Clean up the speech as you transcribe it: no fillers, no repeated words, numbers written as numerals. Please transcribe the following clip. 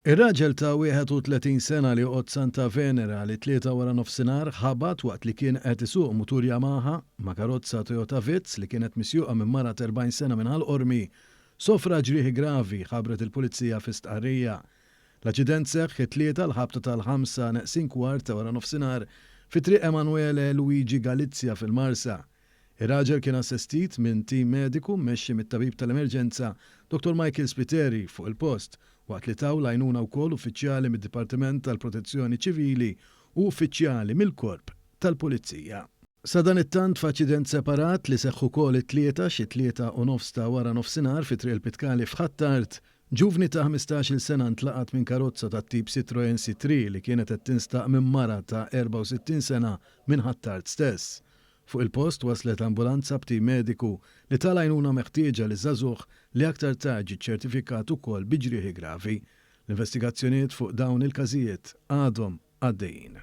Ir-raġel ta' 31 sena li joqgħod Santa Venera li t-Tlieta waranofsinhar ħabat waqt li kien qed isuq mutur Yamaha ma' karozza Toyota Vitz li kienet misjuqa minn mara ta' 40 sena minn Ħal Qormi, sofra ġrieħi gravi, ħabbret il-Pulizija fi stqarrija. L-aċċident seħħ it-Tlieta għall-ħabta tal-ħamsa neqsin kwart ta' waranofsinhar fi Triq Emanuele Luigi Galizia fil-Marsa. Ir-raġel kien assistit minn tim mediku mmexxi mit-tabib tal-emerġenza Dottor Michael Spiteri fuq il-post, waqt li taw l-għajnuna wkoll uffiċjali mid-Dipartiment tal-Protezzjoni Ċivili u uffiċjali mill-Korp tal-Pulizija. Sadanittant f'aċċident separat li seħħ ukoll it-Tlieta xi 3:30 ta' waranofsinhar fi Triq il-Pitkali f'Ħ'Attard, ġuvni ta' 15-il sena ntlaqat minn karozza tat-tip Citroen C3 li kienet qed tinstaq minn mara ta' 64 sena minn Ħ'Attard stess. Fuq il-post waslet ambulanza b'tim mediku li ta l-għajnuna meħtieġa liż-żagħżugħ li aktar tard ġie ċċertifikat ukoll bi ġrieħi gravi. L-investigazzjonijiet fuq dawn il-każijiet għadhom għaddejjin.